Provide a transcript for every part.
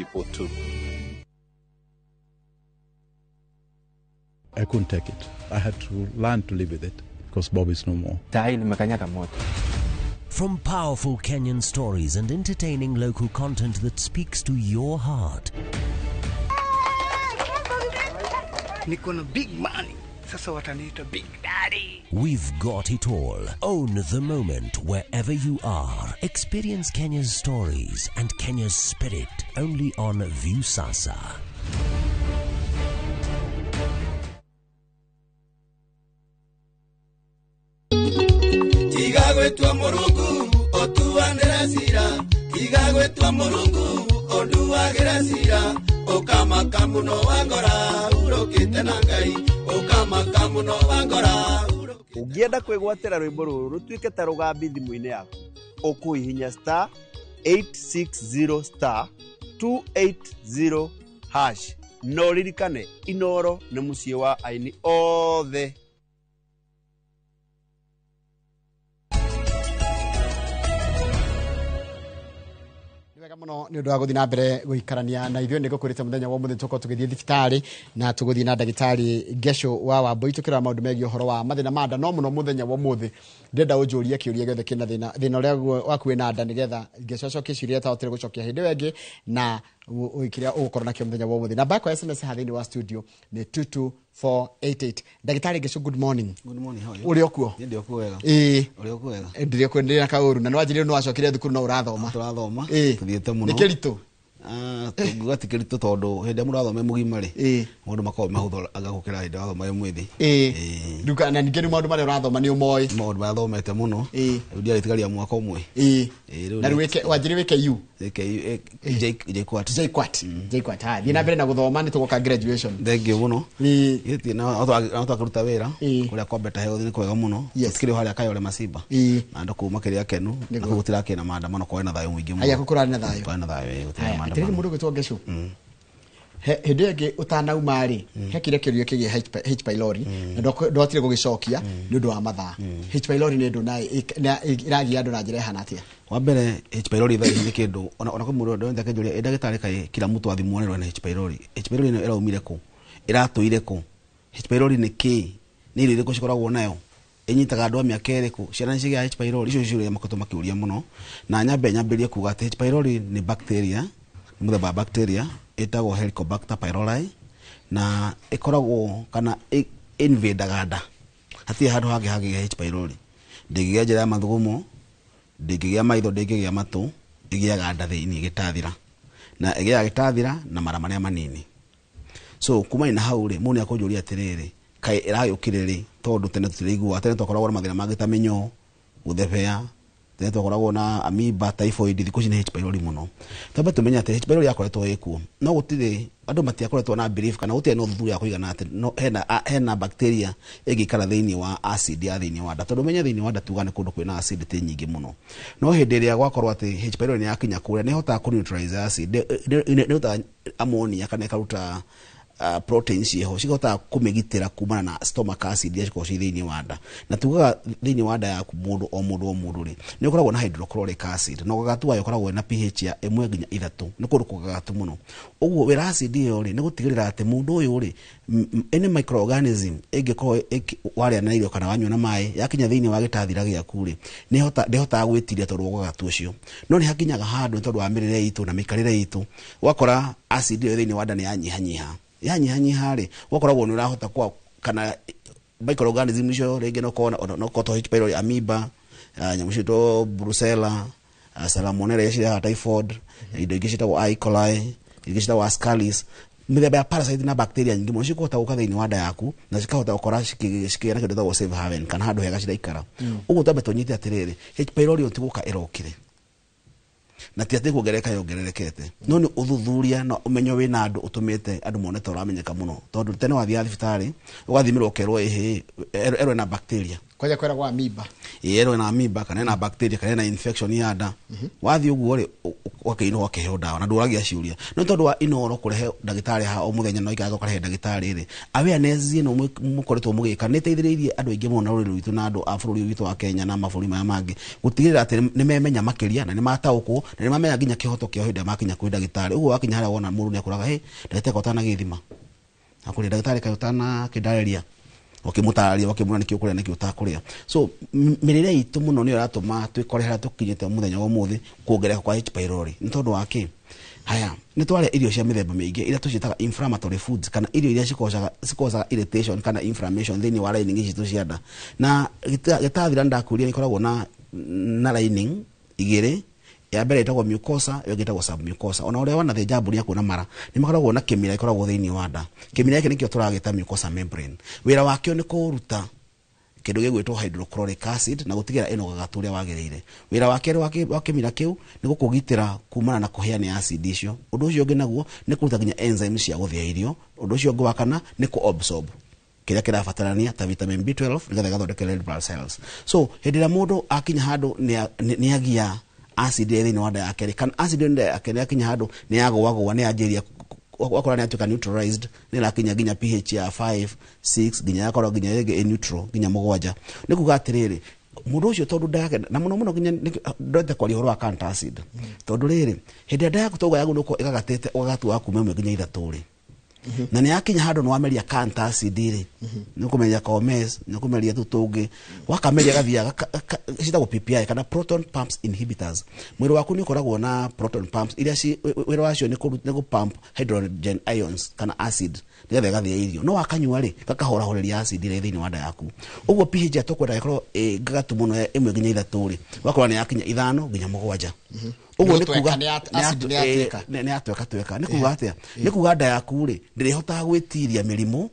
342. I couldn't take it. I had to learn to live with it because Bob is no more. Saa hii nimekanyaga moto. From powerful Kenyan stories and entertaining local content that speaks to your heart. Niko na big money. Sasa wataniita Big Daddy. We've got it all. Own the moment wherever you are. Experience Kenya's stories and Kenya's spirit only on Viusasa. Tiga gwetwa Mũrungu otuanĩra cira, tiga gwetwa Mũrungu onduagĩra cira, ũkamaka mũno wangora urũkĩte na Ngai, ũkamaka mũno wangora. Ũngĩenda kwĩgwatĩra rwĩmbo rũrũ rũtuĩke ta rũgambi thimũ-inĩ yaku, ũkũhihinya star 860 star 280 hash. Na ũririkane Inooro nĩ mũciĩ wa aini othe. Wega muno ni undu wa guthii na mbere guikarania na ithuĩ. Nĩ ngũkwĩrĩte mũthenya wa ũmũthĩ tũkorwo tũgĩthiĩ thibitarĩ na tũgũthiĩ na ndagĩtarĩ Ngeco wa Wambui tũkĩrora maũndũ megiĩ ũhoro wa mathĩna ma nda. No mũno mũthenya wa ũmũthĩ ndĩrenda ũnjũrie kĩũria gĩothe kĩna thĩna thĩna ũrĩa waku wĩna nda, nĩgetha Ngeco acokie ciũria atahotire gũcokia hĩndĩ ĩyo ĩngĩ na kĩrĩa ũgũkorwo nakĩo mũthenya wa ũmũthĩ. Namba yakwa ya SMS haha thĩinĩ wa studio nĩ 22488. Ndagĩtarĩ Ngeco, good morning. Good morning, how are you? Ũrĩ o kuo? Niĩ ndĩ o kuo wega. Ĩĩ. Ũrĩ o kuo wega? Ndĩrĩ o kuo, ndĩrĩ na kaũru na nĩwanjĩrire nĩwacokire thukuru no ũrathoma. Tũrathoma. Ĩĩ. Tũthiĩte mũno. Nĩ kĩritũ? Tũngiuga ti kĩritũ tondũ hĩndĩ ĩrĩa mũndũ arathoma e mũgima rĩ, Ĩĩ. maũndũ makoragwo mahũthũ anga gũkĩra hĩndĩ ĩrĩa wathoma wĩ mwĩthĩ. Ĩĩ. Ĩĩ. Nduka na ningĩ rĩu maũndũ marĩa ũrathoma nĩ ũmoĩ. Maũndũ marĩa thomete mũno. Ĩĩ. Rĩu ndiarĩtigaria mwaka ũmwe. Ĩĩ. Ĩĩ, rĩu Na rĩu wĩke wanjĩrire wĩke U. Wĩke JKUAT. JKUAT. JKUAT. Haya, thiĩ na mbere na gũthoma nĩ tũgoka graduation. Thank you mũno. Ĩĩ. Gĩthiĩ na twakĩruta wĩra Ĩĩ. kũrĩa kwa Better Health nĩ kwega mũno. Yes. Tũtikĩrĩ o harĩa Kayole Masimba. Ĩĩ. Na andũ kũu makĩrĩ akenu. Na Nĩguo. kũu gũtirakĩrĩ na maandamano, kwarĩ na thayũ mũingĩ mũno. Haya, kũu kũrarĩ na thayũ. Kwarĩ na thayũ, ĩĩ, gũtirĩ na Haya, maandamano. atĩrĩrĩ mũndũ ũgwĩtwo Ngeco. He hĩndĩ ĩyo ĩngĩ ũtanauma rĩ, he kĩrĩa kĩũria kĩgiĩ H pylori na ndwatire gũgĩcokia nĩ ũndũ wa mathaa. H pylori nĩ ndũ na ĩragia andũ na njĩra ĩhana atĩa? Wa mbere H pylori thaa ici nĩ kĩndũ ona kwĩ mũndũ ndonete akĩnjũria, ĩ ndagĩtarĩ kaĩ kila mtu athimwo nĩ H pylori. H pylori ĩno ĩraumire kũ? Ĩratũire kũ? H pylori nĩ kĩ? Nĩ irio irĩkũ cikoragwo nayo? Ĩnyitaga andũ a mĩaka ĩrĩkũ? Ciana nĩ cigĩaga H pylori? Icio ciũria makoretwo makĩũria mũno. Na nyambe nyambĩrĩrie kuga atĩ H pylori nĩ bacteria, nĩ mũthemba wa bacteria ĩtagwo Helicobacter pylori, na ĩkoragwo kana invadeaga nda. Hatirĩ handũ hangĩ hangĩgĩa H pylori. Ndĩngĩgĩa njĩra ya mathugumo, ndĩngĩgĩa maitho, ndĩngĩgĩa matũ, ĩgĩaga nda thĩinĩ gĩtathira. Na ĩgĩaga gĩtathira na mara marĩa manini. So kumania na hau rĩ, mũndũ nĩakũnjũria atĩrĩrĩ, kaĩ ĩragĩũkire rĩ? Tondũ tene tũtiraiguaga, tene twakoragwo na mathĩna mangĩ ta mĩnyoo, gũthebea, tene twakoragwo na amoeba, typhoid, thikũ ici nĩ H pylori mũno. Twambe tũmenye atĩ H pylori yakoretwo ĩkuo, no gũtirĩ andũ matiakoretwo na belief kana gũtirĩ na ũthuthuria wa kũigana atĩ no, hena bacteria ĩngĩikara thĩinĩ wa acid ya thĩinĩ wa nda. Tondũ ũmenye thĩinĩ wa nda tuga nĩ kũndũ kwĩna acid ti nyingĩ mũno. No hĩndĩ ĩrĩa gwakorwo atĩ H pylori nĩ yakinya kũrĩa, nĩ ĩhotaga kũ neutralize acid, nĩ ĩrutaga ammonia kana ĩkaruta proteins ciĩho cihotaga kũmĩgitĩra kumana na stomach acid iria cikoragwo ciĩ thĩinĩ wa nda. Na tugaga thĩinĩ wa nda yaku mũndũ o mũndũ o mũndũ rĩ, nĩ ũkoragwo na hydrochloric acid, na ũgagatu wayo ũkoragwo na pH ya 1 nginya 3, nĩ kũndũ kũgagatu mũno. Ũguo wĩra acid ĩyo rĩ, nĩ gũtigĩrĩra atĩ mũndũ ũyũ rĩ, any microorganism ĩngĩkorwo warĩa na irio kana wanyua na maĩ, yakinya thĩinĩ wa gĩtathira gĩaku rĩ, ndĩhotaga gwĩtiria tondũ wa ũgagatu ũcio. No nĩ hakinyaga handũ nĩ tondũ wa mĩrĩre itũ na mĩikarĩre itũ, ũgakora acid ĩyo thĩinĩ wa nda nĩ yanyihanyiha. Yanyihanyiha rĩ, ũgakoragwo nĩ ũrahota kwa kana microorganism icio rĩngĩ no korwo no korwo to H pylori, amoeba, nyamũ ciĩtwo brucella, salmonella iria cirehaga typhoid, indo ingĩ ciĩtagwo E. coli, ingĩ ciĩtagwo ascaris, mĩthemba ya parasite na bacteria nyingĩ mũno cikũhota gũka thĩinĩ wa nda yaku na cikahota gũkora cikĩgĩa na kĩndũ gĩtagwo safe haven kana handũ hega ciraikara. Ũguo twambe tũnyite atĩrĩrĩ, H pylori ti gũka ĩrokire na ti atĩ kuongerereka yongererekete, no nĩ ũthuthuria na ũmenyo wĩna andũ ũtũmĩte andũ mone ta ũramenyeka mũno. Tondũ tene wathiaga thibitarĩ ũgathimĩrwo ũkerwo ĩhĩ erwo ĩna bacteria. Kwanja kwĩragwo amimba. Ĩrwo ĩna amimba kana ĩna bacteria kana ĩna infection ya nda. Wathiĩ ũguo rĩ, ũgakĩinwo ũgakĩheo ndawa na ndũragia ciũria. No tondũ wa Inoro kũrehe ndagĩtarĩ haha o mũthenya no ikaraga ũkarehe ndagĩtarĩ rĩ, awareness ĩno mũkoretwo mũgĩka nĩ ĩteithĩrĩirie andũ aingĩ mũno na rũrĩrĩ rwitũ na andũ a bũrũri witũ wa Kenya na mabũrũri maya mangĩ gũtigĩrĩra atĩ nĩ memenya makĩria na nĩ mataũkwo na nĩ mamenya nginya kĩhoto kĩao hĩndĩ ĩrĩa makinya kwĩ ndagĩtarĩ. Ũguo wakinya harĩa wona mũndũ nĩ akwĩraga, "Hĩ, ndagĩtarĩ kaĩ ũtanagĩthima?" Akwĩra, "Ndagĩtarĩ kaĩ ũtanakĩndarĩria?" Ũkĩmũtarĩria, ũkĩmwĩra nĩkĩ ũkũrĩa, nĩkĩ ũtakũrĩa. So mĩrĩre itũ mũno nĩyo ĩratũma twĩkore harĩa tũkinyĩte mũthenya wa ũmũthĩ, kuongerereka kwa H pylori. Nĩ tondũ wa kĩ? Haya, nĩ twarĩa irio cia mĩthemba mĩingĩ iria tũciĩtaga inflammatory foods, kana irio iria cikocaga irritation kana inflammation thĩinĩ wa lining citũ cia nda. Na gĩtathira ndakwĩrire nĩ ikoragwo na lining igĩrĩ. Ya mbere ĩtagwo mucosa, ĩyo ĩngĩ ĩtagwo submucosa. Ona ũrĩa wanathĩnja mbũri akuona mara, nĩ makoragwo na kĩmira gĩkoragwo thĩinĩ wa nda. Kĩmira gĩkĩ nĩkĩo tũragĩta mucosa membrane. Wĩra wakĩo nĩ kũruta kĩndũ gĩgwĩtwo hydrochloric acid na gũtigĩra ĩno gagatu ũrĩa wagĩrĩire. Wĩra wa kerĩ wa kĩmira kĩu nĩ gũkũgitĩra kumana na kũhĩa nĩ acid icio. Ũndũ ũcio ũngĩ naguo nĩ kũruta nginya enzymes cia gũthĩa irio. Ũndũ ũcio ũngĩ wa kana nĩ kũ-absorb kĩrĩa kĩrabatarania ta vitamin B12 nĩgetha ĩgathondeke red blood cells. So hĩndĩ ĩrĩa mũndũ akinya handũ nĩ agia acid ĩrĩa thĩinĩ wa nda yake rĩ, kana acid ĩyo nda yake nĩ yakinya handũ nĩ yagũagũa, nĩ yanjĩrĩria wakora nĩ yatuĩka neutralized, nĩ ĩrakinya nginya pH ya 5 6, nginya yakorwo nginya ĩngĩ ĩ neutral nginya 7. Nĩ kuga atĩrĩrĩ, mũndũ ũcio tondũ nda yake na mũno mũno nginya ndwete kwaria ũhoro wa antacid, tondũ rĩrĩ hĩndĩ ĩrĩa nda yaku tauga yagũnũkwo ĩgagatĩte ũgagatu wa kuma 1 nginya 3 rĩ, na nĩ yakinya handũ nĩ wameria antacid rĩ, nĩ ũkũmeria Comes, nĩ ũkũmeria tũu tũngĩ, wakameria gathiaga citagwo PPI kana proton pumps inhibitors. Mwĩrĩ waku nĩ ũkoragwo na proton pumps iria wĩra wacio nĩ kũ pump hydrogen ions kana acid nĩgetha ĩgathĩa irio, no wakanyua rĩ gakahorahoreria acid ĩrĩa thĩinĩ wa nda yaku. Ũguo pH ya tũkwenda ĩkorwo ĩ ngagatu mũno ya 1 nginya 3 rĩ, ũgakora nĩ yakinya 5 nginya 7. Ũguo nĩ kuga nĩ yatweka tweka. Nĩ kuga atĩa? Nĩ kuga nda yaku rĩ ndĩrĩhotaga gwĩtiria mĩrimũ.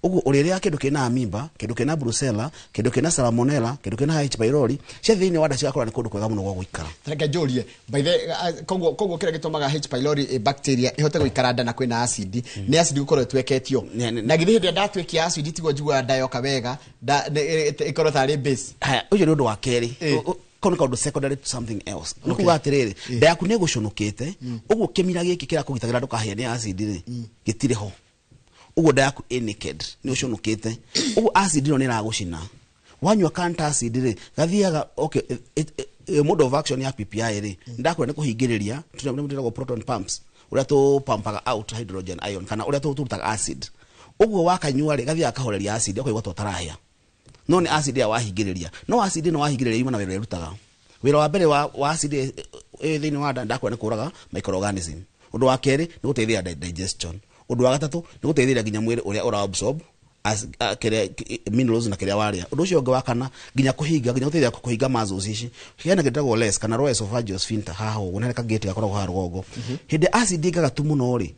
Ũguo ũrĩrĩa kĩndũ kĩna amimba, kĩndũ kĩna brucella, kĩndũ kĩna salmonella, kĩndũ kĩna H pylori, cia thĩinĩ wa nda cigakorwo nĩ kũndũ kwega mũno gwa gũikara. Reke njũrie, by the koguo kĩrĩa gĩtũmaga H pylori bacteria ĩhote gũikara nda na kwĩna acid, nĩ acid gũkorwo ĩtweketio. Na githĩ hĩndĩ ĩrĩa ndatwekia acid tiguo njiguaga nda yoka wega, ĩkorwo tarĩ base. Haya, ũcio nĩ ũndũ wa kerĩ. Kau nĩ kaũndũ secondary to something else. Nĩ kuga atĩrĩrĩ, nda yaku nĩ ĩgũcũnũkĩte, ũguo kĩmira gĩkĩ kĩrakũgitagĩra ndũkahĩe nĩ acid rĩ, gĩtirĩ ho. Ũguo nda yaku ĩ naked, nĩ ũcũnũkĩte. Ũguo acid ĩno nĩ ĩragũcina. Wanyua antacid rĩ, gathiaga, okay, mode of action ya PPI rĩ, ndakwĩra nĩ kũhingĩrĩria, tũrĩa proton pumps, ũrĩa tũ-pumpaga out hydrogen ion, kana ũrĩa tũrutaga acid. Ũguo wakanyua rĩ, gathiaga kahoreria acid, ũkaigua ta ũtarahĩa. No nĩ acid ĩrĩa wahingĩrĩria. No acid ĩno wahingĩrĩria yuma na wĩra ĩrutaga. Wĩra wa mbere wa acid ĩ thĩinĩ wa nda ndakwĩra nĩ kũraga microorganism. Ũndũ wa kerĩ nĩ gũteithĩrĩria digestion. Ũndũ wa gatatũ nĩ gũteithĩrĩria nginya mwĩrĩ ũrĩa ũra absorb kĩrĩa minerals na kĩrĩa warĩa. Ũndũ ũcio ũngĩ wa kana nginya kũhinga, nginya gũteithĩrĩria kũhinga muscles ici. Hena kĩndũ gĩtagwo LES kana lower esophageal sphincter haha ũguo, nĩ kagate gakoragwo haha rũgongo. Hĩndĩ acid ĩngagatu mũno rĩ,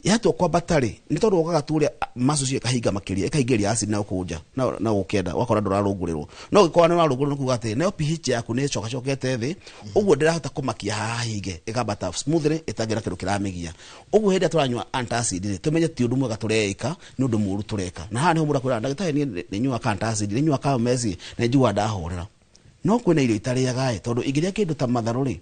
yatua kwambata rĩ, nĩ tondũ ũgagatu ũrĩa muscles icio ĩkahinga makĩria, ĩkahingĩrĩria acid na gũkũ nja, na gũkĩenda, ũgakora ndũrarũngũrĩrwo. No ũngĩkorwo nĩ ũrarũngũrĩrwo nĩ kuga atĩ nayo pH yaku nĩ ĩcokacokete thĩ, ũguo ndĩrahota kũmakia haha hinge, ĩkambata smoothly ĩtangĩra kĩndũ kĩramĩgia. Ũguo hĩndĩ ĩrĩa tũranyua antacid rĩ, tũmenye ti ũndũ mwega tũreĩka, nĩ ũndũ mũũru tũreka. Na haha nĩho mũndũ akwĩraga ndagĩtarĩ niĩ nĩ nyuaga antacid, nĩ nyuaga Calmess, na njiguaga ndahorera. No kwĩna irio itarĩaga ĩ, tondũ ingĩrĩa kĩndũ ta matharũ rĩ,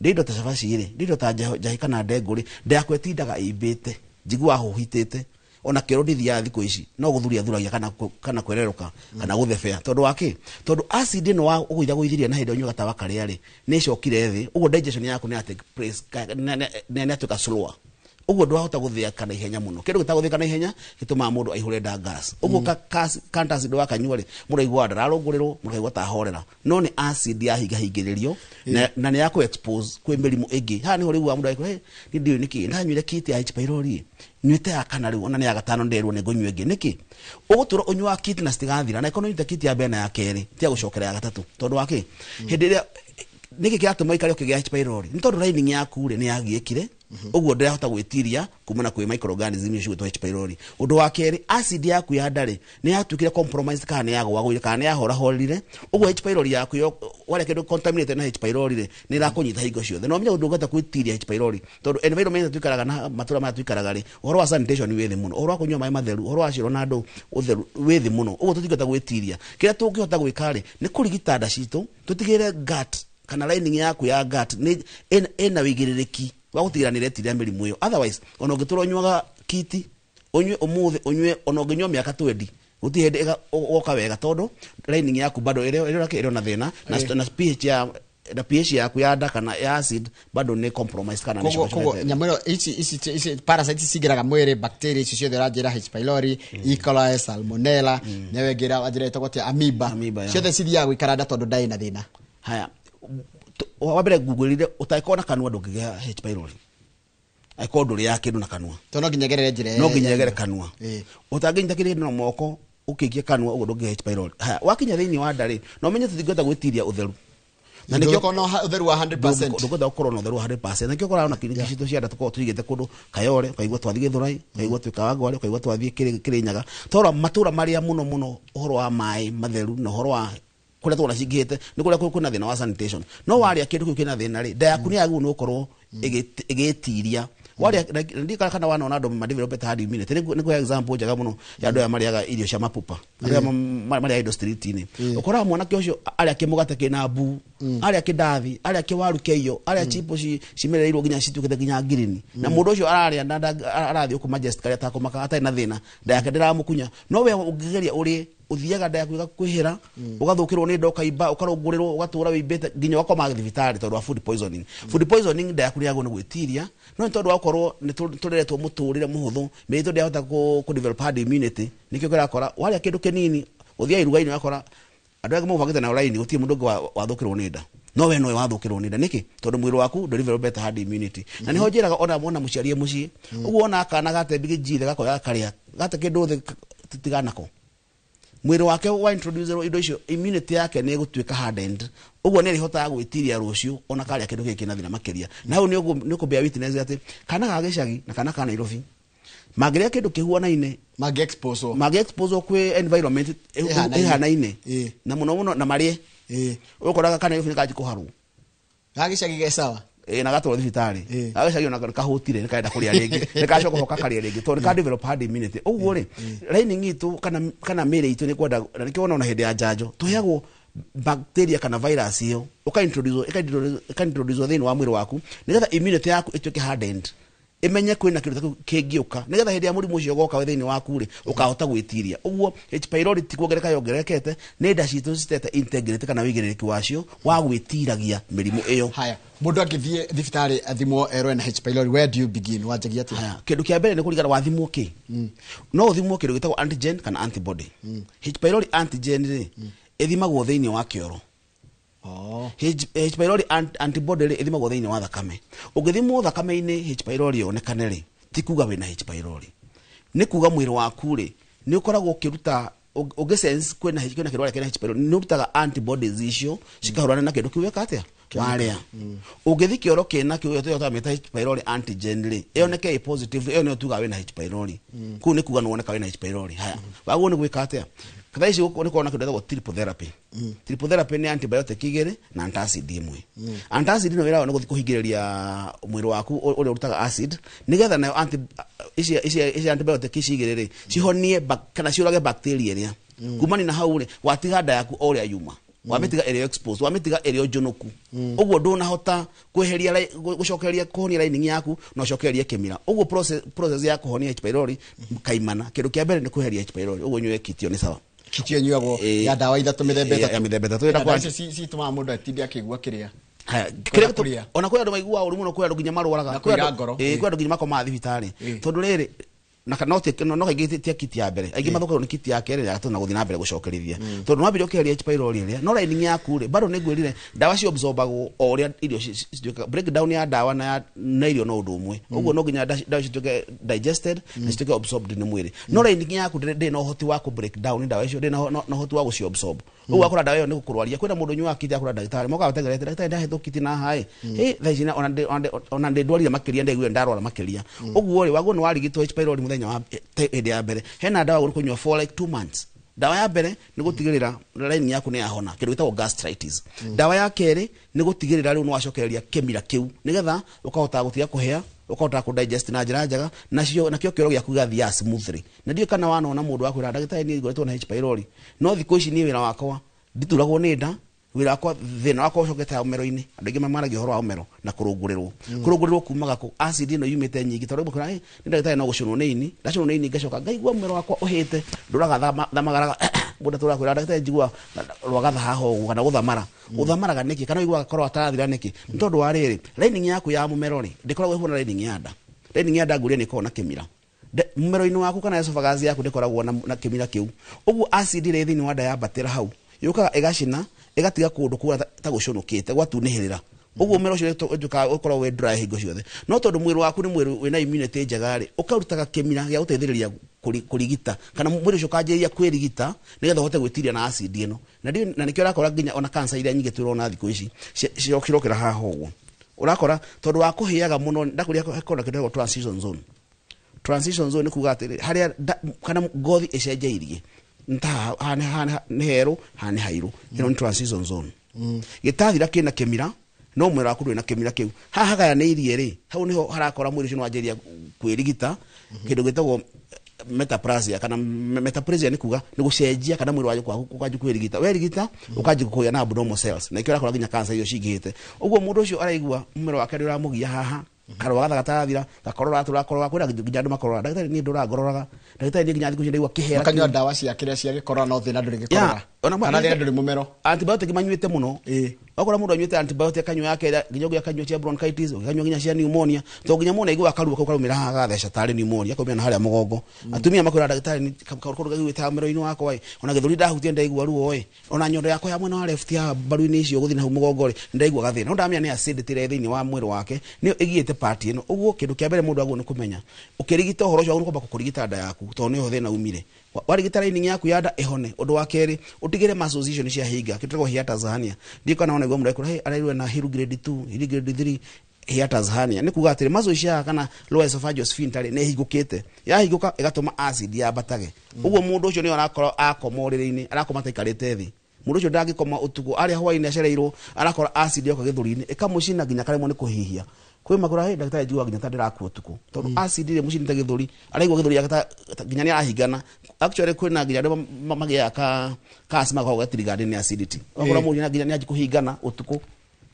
ndĩ indo ta cabaci rĩ, ndĩ indo ta njahĩ kana ndengũ rĩ, nda yakwa ĩtindaga ĩimbĩte, njiguaga hũhitĩte. Ona kĩoro ndithiaga thikũ ici, no gũthuria thuragia kana kwererũka, kana gũthebea. Tondũ wa kĩ? Tondũ acid ĩno wa ũgũithagũithirie na hĩndĩ ĩrĩa ũnyuaga tawa karĩa rĩ, nĩ ĩcokire thĩ, ũguo digestion yaku nĩ ya take place, nĩ yatuĩka slower. Ũguo ndwahota gũthĩaka na ihenya mũno. Kĩndũ gĩtagũthĩka na ihenya gĩtũmaga mũndũ aihũre nda gas. Ũguo antacid wakanyua rĩ, mũndũ aiguaga ndararũngũrĩrwo, mũndũ akaigua ta ahorera. No nĩ acid yahingahingĩrĩrio, na nĩ ya kũ expose kwĩ mĩrimũ ĩngĩ. Haha nĩho rĩu mũndũ agĩkora, hey, niĩ ndiũĩ nĩkĩ, ndanyuire kit ya H pylori, nyuĩte ya kana rĩu, ona nĩ ya gatano nderwo nĩ ngũnyua ĩngĩ. Nĩkĩ? Ũgũtũra ũnyuaga kit na citigathira, na ĩkorwo nĩ ũnyuĩte kit ya mbere na ya kerĩ, tiga gũcokera ya gatatũ. Tondũ wa kĩ? Hĩndĩ ĩrĩa nĩkĩ kĩratũma ũikare ũkĩgĩa H pylori? Nĩ tondũ lining yaku rĩ, nĩ yagiĩkire, Ũguo ndĩrahota gwĩtiria kumana kwĩ microorganism icio cigwĩtwo H pylori. Ũndũ wa kerĩ, acid yaku ya nda rĩ, nĩ yatuĩkire compromised kana nĩ yagũagũire kana nĩ yahorahorire. Ũguo H pylori yaku warĩa kĩndũ contaminated na H pylori rĩ, nĩ ĩrakũnyita hingo ciothe. Na ũmenye ndũngĩhota gwĩtiria H pylori tondũ environment ĩrĩa tuikaraga na matũra maya tuikaraga rĩ, ũhoro wa sanitation wĩ thĩ mũno, ũhoro wa kũnyua maĩ matheru, ũhoro wa cioro na andũ ũtheru wĩ thĩ mũno. Ũguo tũtingĩhota gwĩtiria. Kĩrĩa tũngĩhota gwĩka rĩ, nĩ kũrigita nda citũ, tũtigĩrĩre gut kana lining yaku ya gut nĩ ĩna wĩigĩrĩrĩki wa gũtigĩrĩra nĩ ĩretiria mĩrimũ ĩyo. Otherwise ona ũngĩtũra ũnyuaga kiti, ũnyue ũmũthĩ, ũnyue ona ũngĩnyua mĩaka 20, gũtirĩ hĩndĩ ĩgoka wega tondũ lining yaku bado ĩrĩ na thĩna na pH ya na pH yaku ya nda kana ya acid bado nĩ compromised kana nĩ koguo nyamũ ĩno ici parasites cingĩraga mwĩrĩ, bacteria ici ciothe ũranjĩra H pylori, E coli, salmonella, nayo ĩngĩ wanjĩra ĩtagwo atĩa, amoeba, ciothe cithiaga gũikara nda tondũ nda ĩna thĩna. Haya, wa mbere ngugwĩrire ũtangĩkorwo na kanua ndũngĩgĩa H pylori. Angĩkorwo ndũrĩaga kĩndũ na kanua, tondũ no nginya ĩgerere njĩra no nginya ĩgere kanua. Ũtangĩnyita kĩndũ na moko ũkĩikie kanua, ũguo ndũngĩgĩa H pylori. Haya, wakinya thĩinĩ wa nda rĩ, no ũmenye tũtingĩhota gwĩtiria ũtheru. Na nĩkĩo kono ũtheru wa 100%. Ndũngĩhota gũkorwo na ũtheru wa 100%. Na nĩkĩo ũkoraga ona kiriniki citũ cia nda tũkoragwo tũigĩte kũndũ Kayore, ũkaigua twathiĩ Gĩthũrai, ũkaigua twĩ Kawangware, ũkaigua twathiĩ Kĩrĩnyaga. Tondũ matũra marĩa mũno mũno ũhoro wa maĩ matheru na ũhoro wa kũrĩa tũrona cingĩhĩte nĩ kũrĩa kwĩna thĩna wa sanitation. No warĩa kĩndũ kĩu kĩna thĩna rĩ, nda yaku nĩ yagĩrĩirwo nĩ gũkorwo ĩgĩtiria. Warĩa ndikara kana wanona andũ ma develop herd immunity. Nĩ kũhe example njega mũno ya andũ aya marĩaga irio cia mapupa, andũ aya marĩaga indo street-inĩ. Ũkoraga mwanake ũcio arĩa kĩmũgate kĩna mbu, arĩa kĩndathi, arĩa kĩwaru kĩaiyo, arĩa chipo cimereirwo nginya cituĩkĩte nginya ngirini. Na mũndũ ũcio ararĩa na arathiĩ gũkũ Majestic karĩa atakũmaka atarĩ na thĩna, nda yake ndĩramũkunya. No we ũngĩgeria ũrĩe, ũthiaga nda yaku ĩgakwĩhĩra, ũgathũkĩrwo nĩ nda, ũkaimba, ũkarũngũrĩrwo, ũgatũra wĩimbĩte nginya ũgakoma thibitarĩ tondũ wa food poisoning. Food poisoning nda yaku nĩ yagĩrĩirwo nĩ gwĩtiria, no nĩ tondũ wa gũkorwo nĩ tũreretwo mũtũrĩre mũhũthũ, mĩĩrĩ itũ ndĩrahota kũ develop herd immunity. Nĩkĩo kĩrakora warĩa kĩndũ kĩnini, ũthiaga iruga-inĩ ũgakora andũ arĩa mũbangĩte nao raini gũtirĩ mũndũ ũngĩ wathũkĩrwo nĩ nda, no we nowe wathũkĩrwo nĩ nda. Nĩkĩ? Tondũ mwĩrĩ waku ndũ herd immunity. Na nĩho njĩraga ona mwana mũciari e mũciĩ ũguo, ona kana gate mbigĩ gakoya gakarĩa gate kĩndũ thĩ tiganako mwĩrĩ wake wa introduce indo icio, immunity yake nĩ ĩgũtuĩka hardened. Ũguo nĩ ĩrĩhotaga gwĩtiria rũciũ ona karĩa kĩndũ gĩkĩ kĩna thĩna makĩria. Na hau nĩ ũkũbear witness atĩ kana ga gĩcagi na kana ka Nairobi mangĩrĩa kĩndũ kĩhuanaine, mangĩ expose mangĩ expose kwĩ environment ĩhanaine na mũno mũno na marĩe, ũkoraga kana Nairobi nĩ kanji kũharwo, gagĩcagi ge sawa. Ĩ na gatwarwo thibitarĩ. Gagĩcagi ona kahũtire nĩ karenda kũrĩa rĩngĩ, nĩ kacoka ho kakarĩa rĩngĩ tondũ nĩ ka develop herd immunity. Ũguo rĩ, lining itũ kana mĩĩrĩ itũ nĩ kwenda, na nĩkĩo wona ona hĩndĩ ya njanjo tũheagwo bacteria kana virus ĩyo, ũka introduce thĩinĩ wa mwĩrĩ waku nĩgetha immunity yaku ĩtuĩke hardened, ĩmenye kwĩna kĩndũ ta kĩu kĩngĩũka, nĩgetha hĩndĩ ya mũrimũ ũcio ũgoka wĩ thĩinĩ waku rĩ, ũkahota gwĩtiria. Ũguo H pylori ti kuongereka yongererekete, nĩ nda citũ citete integrity kana wĩigĩrĩrĩki wacio wa gwĩtiragia mĩrimũ ĩyo. Haya, mũndũ angĩthiĩ thibitarĩ athimwo erwo ena H pylori, where do you begin? Wanjagia atĩa? Haya, kĩndũ kĩa mbere nĩ kũringana wathimwo kĩ. No ũthimwo kĩndũ gĩtagwo antigen kana antibody. H pylori antigen rĩ, ĩthimagwo thĩinĩ wa kĩoro. H pylori antibody rĩ, ĩthimagwo thĩinĩ wa thakame. Ũngĩthimwo thakame-inĩ H pylori yonekane rĩ, ti kuga wĩna H pylori, nĩ kuga mwĩrĩ waku rĩ, nĩ ũkoragwo ũkĩruta ũngĩ sense kwĩna kwĩna kĩndũ warĩa kĩna H pylori, nĩ ũrutaga antibodies icio cikahũrana na kĩndũ kĩu weka atĩa warĩa. Ũngĩthi kĩoro kĩna kĩu tũramĩta H pylori antigen rĩ, ĩoneke ĩ positive, ĩyo nĩyo tugaga wĩna H pylori. Kũu nĩ kuga nĩwoneka wĩna H pylori. Haya, wagwo nĩ gwĩka atĩa? Thaa ici nĩ kuona kĩndũ gĩtagwo triple therapy. Triple therapy nĩ antibiotic igĩrĩ na antacid ĩmwe. Antacid ĩno wĩra wayo nĩ gũthiĩ kũhingĩrĩria mwĩrĩ waku ũrĩa ũrutaga acid, nĩgetha nayo anti ici ici ici antibiotic ici igĩrĩ rĩ, cihonie kana ciũrage bacteria ĩrĩa. Kumani na hau rĩ, watiga nda yaku o ũrĩa yuma, wamĩtiga ĩrĩ exposed, wamĩtiga ĩrĩ o njũnũku ũguo, ndũnahota kweheria gũcokereria kũhonia lining yaku na ũcokererie kĩmira. Ũguo process ya kũhonia H pylori kaimana, kĩndũ kĩa mbere nĩ kweheria H pylori. Ũguo nyue kitio nĩ sawa. Kitio ĩnyuagwo ya ndawa ithatũ, mĩthemba ĩtatũ. Ya mĩthemba ĩtatũ. Na ndawa icio citũmaga mũndũ atinde akĩigua kĩrĩa. Haya, Kwenda kĩrĩa kũrĩa. Ona kwĩ andũ maiguaga ũru mũno, kwĩ andũ nginya marwaraga. Na Kwĩ kũira ngoro. Kwĩ andũ nginya makomaga thibitarĩ. Tondũ rĩrĩ Na kana no kaingĩ ti kit ya mbere, aingĩ mathũkagwo nĩ kit ya kerĩ, ya gatatũ na gũthiĩ na mbere gũcokerithia, tondũ nwambire ũkĩheria H pylori ĩrĩa no lining yaku rĩ, bado nĩ ngwĩrire ndawa ci absorbagwo o ũrĩa irio cituĩkaga. Breakdown ya ndawa na irio no ũndũ ũmwe. Ũguo no nginya ndawa cituĩke digested na cituĩke absorbed nĩ mwĩrĩ, no lining yaku ndĩrĩ na ũhoti wa kũ break down ndawa icio, ndĩrĩ na ũhoti wa gũci absorb. Ũguo akora ndawa ĩyo nĩ gũkũrwaria. Kwĩna mũndũ ũnyuaga kiti, akora ndagĩtarĩ mokaga matengerete, ndagĩtarĩ, ndahetwo kiti na haĩ thaa ici ona ndĩ ndwarire makĩria, ndaiguire ndarwara makĩria. Ũguo rĩ, waguo nĩ warigitwo H pylori mũthenya wa hĩndĩ ya mbere, hena ndawa ũgũrĩ kũnyua for like 2 months. Ndawa ya mbere nĩ gũtigĩrĩra line yaku nĩ yahona, kĩndũ gĩtagwo gastritis. Ndawa ya kerĩ nĩ gũtigĩrĩra rĩu nĩ wacokereria kĩmira kĩu, nĩgetha ũkahota gũtiga kũhĩa, ũkahota kũ digest na njĩra njega, nacio nakĩo kĩoro gĩaku gĩgathiaga smoothly. Na ndiũĩ kana wanona mũndũ wakwĩra, ndagĩtarĩ, niĩ ngoretwo na H pylori, no thikũ ici niĩ wĩra wakwa ndituragwo nĩ nda, wĩra wakwa, thĩna wakwa ũcokete ũmero-inĩ. Andũ aingĩ maragia ũhoro wa ũmero na kũrũngũrĩrwo. Kũrũngũrĩrwo kumaga kũ? Acid ĩno yumĩte nyingĩ, tondũ rĩmwe kwĩra, "Nĩ ndagĩtarĩ, no gũcũnwo nĩ ini, ndacũnwo nĩ ini ngacoka ngaigua mũmero wakwa ũhĩte, ndũraga thamagaraga." Mũndũ atũraga kwĩra ndagĩtarĩ, njigua rwagatha haha ũguo kana gũthamara. Ũthamaraga nĩkĩ? Kana ũiguaga korwo atarathira nĩkĩ? Nĩ tondũ wa rĩrĩ, lining yaku ya mũmero rĩ, ndĩkoragwo ĩhuana lining ya nda. Lining ya nda, ngũria, nĩ ĩkoragwo na kĩmira. Mũmero-inĩ waku kana esophagus yaku ndĩkoragwo na kĩmira kĩu. Ũguo acid ĩrĩa ĩ thĩinĩ wa nda yambatĩra hau, yũkaga ĩgacina, ĩgatiga kũndũ kũrĩa ta gũcũnũkĩte, gwatunĩhĩrĩra. Ũguo mũmero ũcio ũtuĩkaga ũkoragwo wĩ dry hingo ciothe. No tondũ mwĩrĩ waku nĩ mwĩrĩ wĩna immunity njega rĩ, ũkarutaga kĩmira gĩa gũteithĩrĩria kũrigita, kana mwĩrĩ ũcio ũkanjĩrĩria kwĩrigita nĩgetha ũhote gwĩtiria na acid ĩno. Na nĩkĩo ũrakora nginya ona cancer iria nyingĩ tũrona thikũ ici cirokĩra haha. Ũguo ũrakora tondũ wa kũhĩaga mũno, ndakũria kona kĩndũ gĩtagwo transition zone. Transition zone nĩ kuga atĩrĩ, harĩa kana ngothi ĩcenjeirie, nĩ ta haha nĩ herũ, haha nĩ hairũ, ĩno nĩ transition zone. Gĩtathira kĩna kĩmira, no mwĩrĩ waku ndũrĩ na kĩmira kĩu. Haha hagayanĩirie rĩ, hau nĩho harakora mwĩrĩ ũcio nĩ wanjĩrĩria kwĩrigita, kĩndũ gĩtagwo metaplasia. Kana metaplasia nĩ kuga nĩ gũcenjia, kana mwĩrĩ waku ũkanjia kwĩrigita, werigita ũkanjia kũgĩa na abnormal cells, na ikĩo ũrakora nginya cancer icio cingĩhĩte. Ũguo mũndũ ũcio araigua mũmero wake nĩ ũramũgia haha, karũa gatha gatarathira, gakorora, tũrakorora. Kwĩna nginya andũ makorora, ndagĩtarĩ, niĩ ndũraga ngororaga, ndagĩtarĩ, niĩ nginya thikũ ici ndaigua kĩhera. Makanyua ndawa cia kĩrĩa cia gĩkorora, no thĩna ndũrĩ gĩkorora. Yeah, kana thĩna ndũrĩ mũmero. Antibiotic manyuĩte mũno. Wakora mũndũ anyuĩte antibiotic, akanyua yake nginya ũngĩ akanyua cia bronchitis, ũngĩ akanyua nginya cia pneumonia, to nginya mũndũ aiguaga karuo kau karaumĩra haha, gatheca tarĩ pneumonia, akaumĩra na harĩa mũgongo. Atumia makwĩra, ndagĩtarĩ, kaũndũ kaiguĩte haha mũmero-inĩ wakwa ĩ, ona gĩthũri ndahutia ndaigua ruo ĩ, ona nyondo yakwa ya mwena wa left ya mbaru-inĩ icio gũthiĩ na hau mũgongo rĩ, ndaigua gathĩna. No ndamenya nĩ acidity ĩrĩa ĩ thĩinĩ wa mwĩrĩ wake nĩyo ĩgiĩte part ĩno. Ũguo kĩndũ kĩa mbere mũndũ agĩrĩirwo nĩ kũmenya ũkĩrigita ũhoro ũcio, wagĩrĩirwo kwamba kũrigita nda yaku, tondũ nĩho thĩna umire. Warigita lining yaku ya nda ĩhone. Ũndũ wa kerĩ, ũtigĩre muscles icio nĩ ciahinga, kĩndũ gĩtagwo hiatus hernia. Ndiũ kana wanaigua mũndũ ekũra, "Hey, arairwo na Hill grade 2, Hill grade 3." Hiatus hernia nĩ kuga atĩrĩ, muscles cia kana lower esophageal sphincter rĩ, nĩ ĩhingũkĩte, yahingũka ĩgatũma acid yambatage. Ũguo mũndũ ũcio nĩyo arakorwo akoma ũrĩrĩ-inĩ, arakoma taikarĩte thĩ. Mũndũ ũcio ndangĩkoma ũtukũ, arĩa hwainĩ acereirwo, arakora acid yoka gĩthũri-inĩ ĩkamũcina nginya karemwo nĩ kũhihia. Kwĩ makora, "Hey, ndagĩtarĩ, njiguaga nginya ta ndĩrakua ũtukũ," tondũ acid ĩrĩa mũcinĩte gĩthũri, araigua gĩthũri gĩake nginya nĩ arahingana. Actually kwĩna nginya andũ magĩaga ka asthma gakoragwo gatirigani nĩ acidity. Ũgakora mũndũ nginya nĩ anji kũhingana ũtukũ.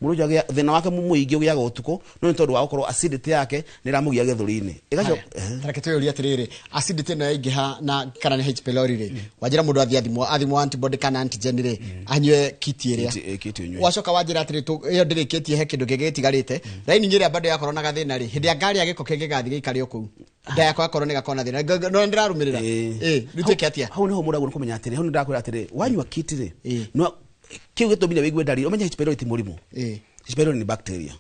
Mũndũ ũcio thĩna wake mũingĩ ũgĩaga ũtukũ, no nĩ tondũ wa gũkorwo acidity yake nĩ ĩramũgia gĩthũri-inĩ. Ĩgacoka Reke twĩyũrie atĩrĩrĩ, acidity ĩno yaingĩha na kana nĩ H pylori rĩ, wanjĩra mũndũ athiĩ athimwo antibody kana antigen rĩ, anyue kiti ĩrĩa. Kiti ũnyue. Wacoka wanjĩra atĩrĩ, ĩyo ndĩrĩkĩtie, he kĩndũ kĩngĩ gĩtigarĩte, lining ĩrĩa bado yakorwo na gathĩna rĩ, hĩndĩ ya ngari ya gĩko kĩngĩ gathiĩ gĩikare o kũu, nda yakwa yakorwo nĩ gakorwo na thĩna. No ndĩrarũmĩrĩra? Ĩ rĩu twĩke atĩa? Hau niho mũndũ agĩrĩirwo nĩ kũmenya atĩrĩ, hau nĩ ndakwĩra atĩrĩ, wanyua kiti rĩ, no kĩu gĩtũmire wĩigue ndariri. Ũmenye H pylori ti mũrimũ. H pylori nĩ bacteria.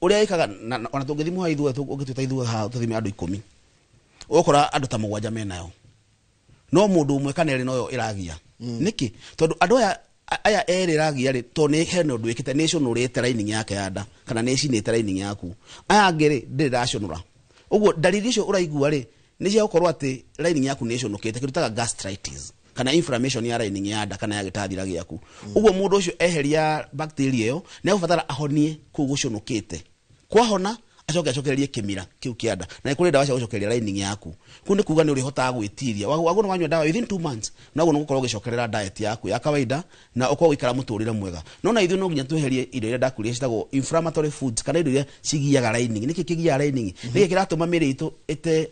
Ũrĩa ĩkaga ona tũngĩthimwo haha ithuothe, ũngĩtwĩta ithuothe haha tũthime andũ 10, ũgũkora andũ ta mũgwanja menayo, no mũndũ ũmwe kana erĩ noyo ĩragia. Nĩkĩ? Tondũ andũ aya erĩ ĩragia rĩ, tondũ nĩ hena ũndũ ĩkĩte, nĩ ĩcũnũrĩte lining yake ya nda kana nĩ ĩcinĩte lining yaku. Aya angĩ rĩ, ndĩrĩ ĩracũnũra. Ũguo ndariri icio ũraigua rĩ, nĩ cia gũkorwo atĩ lining yaku nĩ ĩcũnũkĩte, kĩndũ taga gastritis kana inflammation ya lining ya nda kana ya gĩtathira gĩaku. Ũguo mũndũ ũcio eheria bacteria ĩyo, nĩ egũbatara ahonie kũu gũcũnũkĩte. Kwahona, acoke acokererie kĩmira kĩu kĩa nda, na nĩ kũrĩ ndawa cia gũcokereria lining yaku. Kũu nĩ kuga nĩ ũrĩhotaga gwĩtiria. Wagwo nĩ wanyua ndawa, within 2 months noguo nĩ gũkorwo ũgĩcokerera diet yaku ya kawaida na ũkorwo ũgĩikara mũtũrĩre mwega. No na ithuĩ no nginya tweherie indo iria ndakwĩrire citagwo inflammatory foods, kana indo iria cigiaga lining. Nĩkĩ kĩgiaga lining? Nĩkĩ kĩratũma mĩrĩ itũ ĩte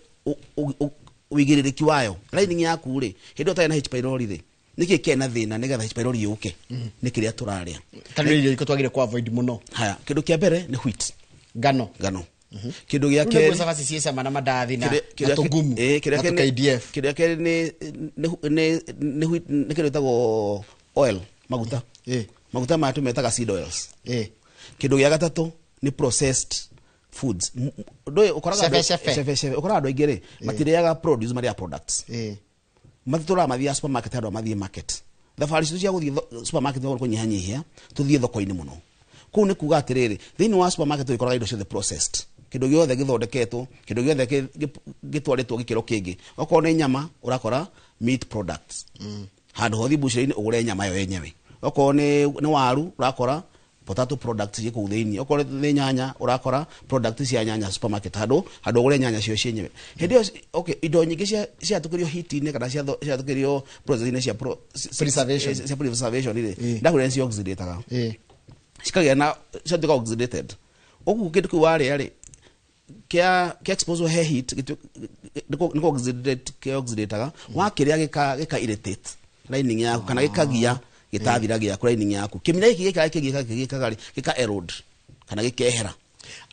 ũigĩrĩrĩki wayo? Lining yaku rĩ, hĩndĩ ĩyo ũtarĩ na H pylori rĩ, nĩkĩ kena thĩna nĩgetha H pylori yũke? Nĩ kĩrĩa tũrarĩa. Kana nĩ irio irĩkũ twagĩrĩire ku avoid mũno? Haya, kĩndũ kĩa mbere nĩ wheat. Ngano. Ngano. Kĩndũ gĩa Rĩu kerĩ nĩguo cabaci ciĩ cama na mandathi na na tũngumu na tũ KDF. Kĩndũ gĩa kerĩ nĩ kĩndũ gĩtagwo oil, maguta. Maguta maya tũmetaga seed oils. Kĩndũ gĩa gatatũ nĩ processed foods. Ndũĩ ũkoraga Cebe, cebe. Cebe, cebe. Ũkoraga andũ aingĩ rĩ matirĩaga produce, marĩaga products. Matitũraga mathiaga supermarket handũ ha mathiĩ market. Thabarĩ citũ cia gũthiĩ supermarket nĩ kũnyihanyihia, tũthiĩ thoko-inĩ mũno. Kũu nĩ kuga atĩrĩrĩ, thĩinĩ wa supermarket ũgĩkoraga indo ciothe processed, kĩndũ gĩothe gĩthondeketwo, kĩndũ gĩothe gĩtwarĩtwo gĩkĩro kĩngĩ. Okorwo nĩ nyama, ũrakora meat products handũ hothiĩ bucĩrĩ-inĩ ũgũre nyama yo yenyewe. Okorwo nĩ waru, ũrakora potato products ciĩ kũu thĩinĩ. Okorwo nĩ nyanya, ũrakora product cia nyanya supermarket handũ ũgũre nyanya cio cienyewe. Hĩndĩ ĩyo okay, indo nyingĩ ciatũkĩrio heat-inĩ kana ciatũkĩrio process-inĩ cia Preservation. cia preservation rĩ, ndakwĩra nĩ cioxidataga, cikagĩa na ciatuĩka oxidated. Ũguo kĩndũ kĩu warĩa rĩ, kĩa expose he heat, nĩ oxidate, kĩa oxidataga, wakĩrĩa gĩka irritate lining yaku kana gĩkagia gĩtathira gĩaku lining yaku. Kĩmira gĩkĩ gĩkaga kĩgĩkaga rĩ, gĩka erode kana gĩkehera.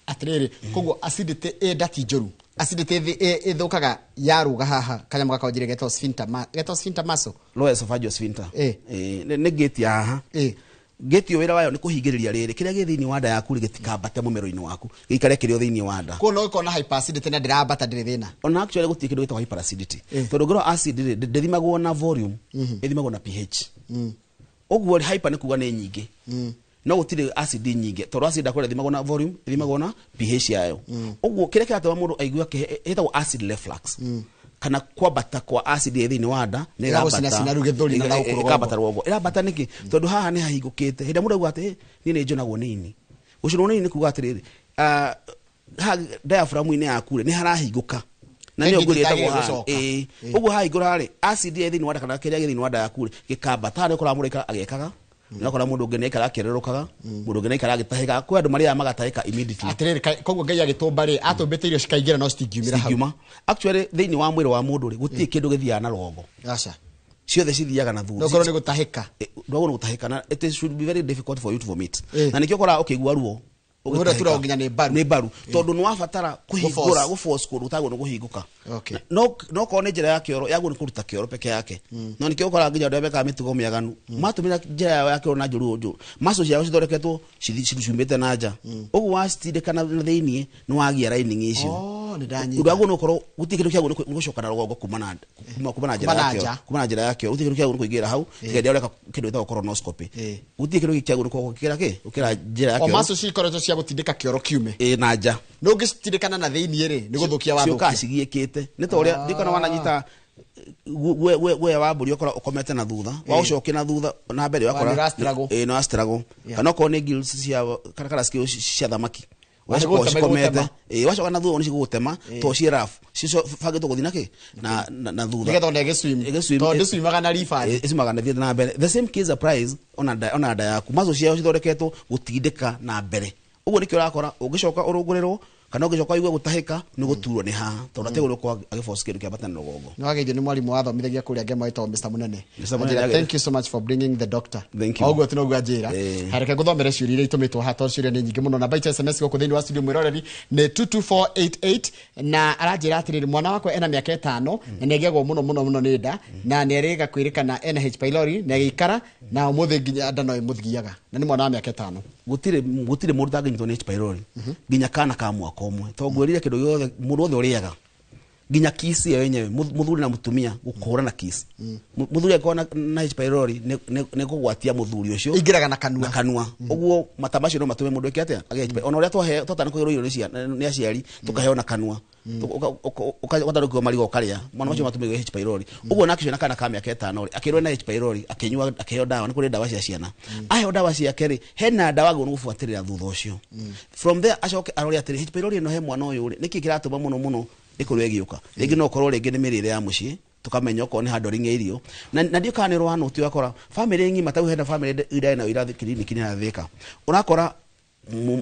Atĩrĩrĩ, koguo acidity ĩ nda ti njũru, acidity ĩthũkaga yarũga haha kanyamũ gaka wanjire getwo sphincter getwo sphincter muscle. Lower esophageal sphincter. Nĩ gate ya haha. Gate ĩyo wĩra wayo nĩ kũhingĩrĩria rĩrĩ kĩrĩa gĩ thĩinĩ wa nda yaku rĩ gĩtikambate mũmero-inĩ waku, gĩikare kĩrĩ o thĩinĩ wa nda. Koguo no ĩkorwo na hyperacidity na ndĩrambata, ndĩrĩ thĩna. Ona actually gũtirĩ kĩndũ gĩtagwo hyperacidity, tondũ ngorwo acid rĩ ndĩthimagwo na volume, ĩthimagwo na pH. Ũguo rĩ, hyper nĩ kuga nĩ nyingĩ, no gũtirĩ acid nyingĩ, tondũ acid akorwo ĩthimagwo na volume, ĩthimagwo na pH yayo. Ũguo kĩrĩa kĩratũma mũndũ aigue ĩtagwo acid reflux kana kwambata kwa acid ĩ thĩinĩ wa nda nĩ Ĩragũcinacina rĩu gĩthũri na gũkũ rũgongo. ĩkambata rũgongo. Ĩrambata nĩkĩ? Tondũ haha nĩ hahingũkĩte. Hĩndĩ ĩrĩa mũndũ auga atĩ, "Eh, niĩ nĩ njonagwo nĩ ini," gũcinwo nĩ ini nĩ kuga atĩrĩrĩ, haha diaphragm-inĩ yaku rĩ nĩ harahingũka na nĩyo Ĩngĩ ngũri ĩtagwo ĩtagĩrĩire haha. gũcoka. Ũguo hahingũra rĩ, acid ĩ thĩinĩ wa nda kana kĩrĩa gĩ thĩinĩ wa nda yaku rĩ gĩkambata. Haha nĩ ũkoraga mũndũ aikara agĩkaga, nĩ ũkora mũndũ ũngĩ nĩ aikara akĩrĩrũkaga, mũndũ ũngĩ nĩ aikara agĩtahĩkaga. Kwĩ andũ marĩaga magatahĩka immediately. Atĩrĩrĩ, koguo Ngai agĩtũmba rĩ, atũmbĩte irio cikaingĩra no citingiumĩra hau. Citingiuma. Actually thĩinĩ wa mwĩrĩ wa mũndũ rĩ gũtirĩ kĩndũ gĩthiaga na rũgongo. Aca. Ciothe cithiaga na thutha. No korwo nĩ gũtahĩka. Ndwagwo nĩ gũtahĩka, na it should be very difficult for you to vomit. Na nĩkĩo ũkoraga ũkĩigua ruo Ũgĩtahĩka. Ũratura nginya nĩ mbaru. Nĩ mbaru, tondũ nĩ wabatara kũhingũra Gũforce. gũforce kũndũ ũtagwo nĩ kũhingũka. No korwo nĩ njĩra ya kĩoro, yagwo nĩ kũruta kĩoro peke yake. No nĩkĩo ũkoraga nginya andũ arĩa mekaga mĩtugo mĩaganu matũmĩra njĩra yao ya kĩoro na njũru njũru, muscle ciao cithondeketwo ciumĩte na nja. Ũguo wacitindĩka na thĩiniĩ nĩ wagia lining icio. Oh, nĩ ndanyita. Ũndũ wagwo nĩ ũkorwo gũtirĩ kĩndũ kĩagwo nĩ gũcoka na rũgongo kuma na njĩra Kuma na ya kĩoro. nja. Kuma na njĩra ya kĩoro gũtirĩ kĩndũ kĩagwo nĩ kũingĩra hau tiga rĩrĩa ũreka kĩndũ gĩtagwo colonoscopy. Gũtirĩ kĩndũ kĩagwo nĩ gũkĩra kĩ gũkĩra njĩra ya O kĩoro. macio cikoragwo cia gũtindĩka kĩoro kiume. Ĩ, na nja. No ũngĩcitindĩkana na thĩiniĩ rĩ, nĩ gũthũkia ciũkaga wathũkia. cigiĩkĩte nĩ ta ũrĩa ndikona wananyita guoya wa mbũri, ũkora ũkomete na thutha, waũcokia na thutha na mbere ũgakora Nĩ ũra-struggle. Ĩ, nĩ ũra-struggle. Kana okorwo nĩ gills cia kana scales cia thamaki, Wa, nĩ wacoka gũgũtema, cikomete. igũgũtema. Ĩ, wacoka na thutha nĩ cigũgũtema tondũ ciĩ rough, cibangĩtwo gũthiĩ na kĩ na thutha Nĩgetha ona ĩgĩswim. Ĩgĩswim. Tondũ ndĩswimaga na reverse. Ĩswimaga na thiĩ na mbere. The same case applies ona nda yaku, muscle ciayo cithondeketwo gũtindĩka na mbere. Ũguo nĩkĩo ũrakora ũngĩcoka ũrũngũrĩrwo kana ũngĩcoka ũigue gũtahĩka nĩ gũturwo nĩ haha, tondũ ategwo gũkorwo agĩforce kĩndũ kĩambata na rũgongo. Nĩ wageithio nĩ mwarimũ wathomithagia kũrĩa ngemo wĩtagwo Mr. Munene. Mr. Munene. Anjĩra, thank you so much for bringing the doctor. Thank you. Oguo ti noguo anjĩra. Hareke ngũthomere ciũria iria itũmĩtwo haha, tondũ ciũria nĩ nyingĩ mũno. Namba itũ ya SMS gũkũ thĩinĩ wa studio mwĩroreri nĩ 22488, na aranjĩra atĩrĩrĩ, mwana wakwa ena mĩaka 5 na nĩ agĩagwo mũno mũno mũno nĩ nda, na nĩ erĩga kwĩrĩkana ena H pylori na agĩikara na ũmũthĩ nginya nda no ĩmũthiaga, na nĩ mwana wa mĩaka 5. Gũtirĩ mũndũ ũtangĩnyitwo nĩ H pylori, nginya kana ka mwaka ũmwe, tondũ ngwĩrire kĩndũ gĩothe mũndũ wothe ũrĩaga, nginya kiss ĩyo yenyewe, mũthuri na mũtumia gũkũhũra na kiss. Mũthuri angĩkorwo na H pylori nĩ kũgwatia mũthuri ũcio. Ingĩraga na kanua. Na kanua. Ũguo mata macio no matũme mũndũ eke atĩa, agĩe H pylori. Ona ũrĩa twatanĩkũgĩrwo irio nĩ aciari tũkaheo na kanua, ũgatarũkio marigũ ũkarĩa, mwana macio matũme H pylori. Ũguo nake ũcio na kana ka mĩaka 5 rĩ, akĩrwo na H pylori, akĩnyua, akĩheo ndawa, nĩ kũrĩ ndawa cia ciana. Aheo ndawa ciake rĩ, hena ndawa agĩrĩirwo nĩ gũbuatĩrĩra thutha ũcio. From there acoke arore atĩrĩ, H pylori ĩno he mwana ũyũ rĩ, nĩkĩ kĩratũma mũno mũno ĩkorwo ĩgĩũka? Rĩngĩ no ũkorwo rĩngĩ nĩ mĩrĩre ya mũciĩ, tũkamenya okorwo nĩ handling ya irio. Na ndiũ kana nĩ rwano ũti, ũgakora family ng'ima ta hena family ĩrĩa nayo irathi kiriniki nĩ irathĩka, ũrakora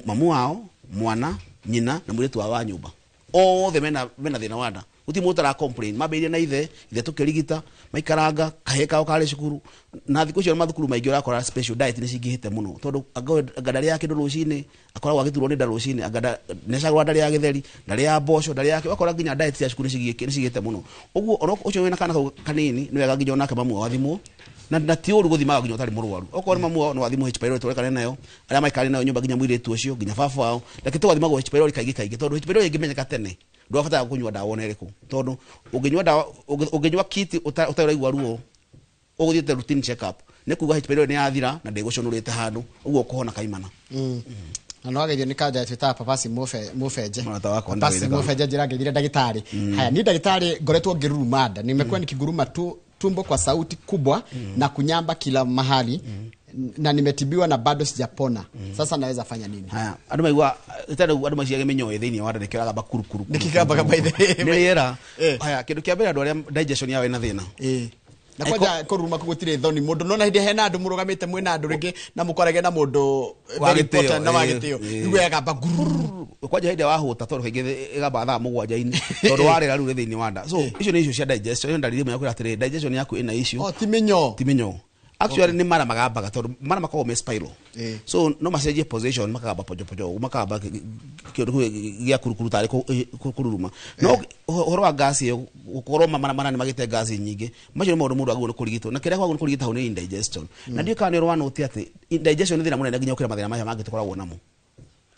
mamu wao, mwana, nyina na mũirĩtu wao wa nyũmba. Othe mena thĩna wa nda. Guti mũndũ ara complain mambĩrĩrie na ithe tũkĩrigita maikaranga kahĩĩ kao karĩ cukuru na thikũ icio mathukuru maingĩ ũrakora special diet nĩ cingĩhĩte mũno tondũ anga ndarĩaga kĩndũ rũcinĩ akoragwo agĩturwo nĩ nda rũcinĩ anga nĩacagũra ndarĩaga gĩtheri ndarĩaga mboco ndarĩaga ũgakora nginya diet cia cukuru nĩ cigĩte mũno ũguo ona ũcio wĩna kana kau kanini nĩ wega nginya onake mamu wao athimwo na ti ũru gũthimaga nginya ũtarĩ mũrwaru okorwo nĩ mamu wao no athimwo H pylori tũrekane nayo arĩa maikarĩ nayo nyũmba nginya mũirĩtu ũcio nginya baba wao lakini tũgathimagwo H pylori kaingĩ kaingĩ tondũ H pylori ĩngĩmenyeka tene ndwabatara kunyua ndawa ona ĩrĩkũ tondũ ũngĩnyua ndawa ũngĩnyua kiti ũtarĩ ũraigua ruo ũgũthiĩte routine check up nĩ kuga H pylori nĩ yathira na ndĩgũcũnũrĩte handũ ũguo ũkũhona kaimana. Na no ageithio nĩ kanja twĩtaga Papasi Mufenje. Papasi Mufenje njĩra ngeithire ndagĩtarĩ. Haya ni ndagĩtarĩ ngoretwo ngĩruruma nda nimekuwa nikiguruma tu tumbo kwa sauti kubwa na kunyamba kila mahali na nimetibiwa na bado sijapona. Sasa naweza fanya nini? Haya, andu maigua itare andu maciage minyoe thiini wa nda nikio ragamba kurukuru. Nikigamba by the way. Ni Haya, kindu kia mbere andu aria digestion yao ina thina. Na kwanja kururuma kugutire thoni mundu nona hindi hena andu murugamite mwina andu ringi na mukorage na mundu very important na wagitio niguo yagamba gururu kwanja hindi wahuta tondu kaingi igamba thaa mugwanja-ini tondu warira riu thiini wa nda. So icio ni icio cia digestion ndariri imwe yakwira atiri digestion yaku ina issue. Oh, ti minyo. Ti minyo. Actually ni mara magambaga tondu mara makoragwo me spiral. So no macenjie position makagamba pojo pojo makagamba kindu gĩa kurukuru tarĩ kururuma. No ũhoro wa gas ĩyo gũkorwo mara nĩ magĩte gas nyingĩ macio nĩ maũndũ mũndũ agĩrĩirwo nĩ kũrigitwo na kĩrĩa kwagĩrĩirwo nĩ kũrigita hau nĩ indigestion. Na ndiũĩ kana nĩ ũrĩ wanũti atĩ indigestion nĩ thĩna mũnene nginya gũkĩra mathĩna maya mangĩ tũkoragwo namo.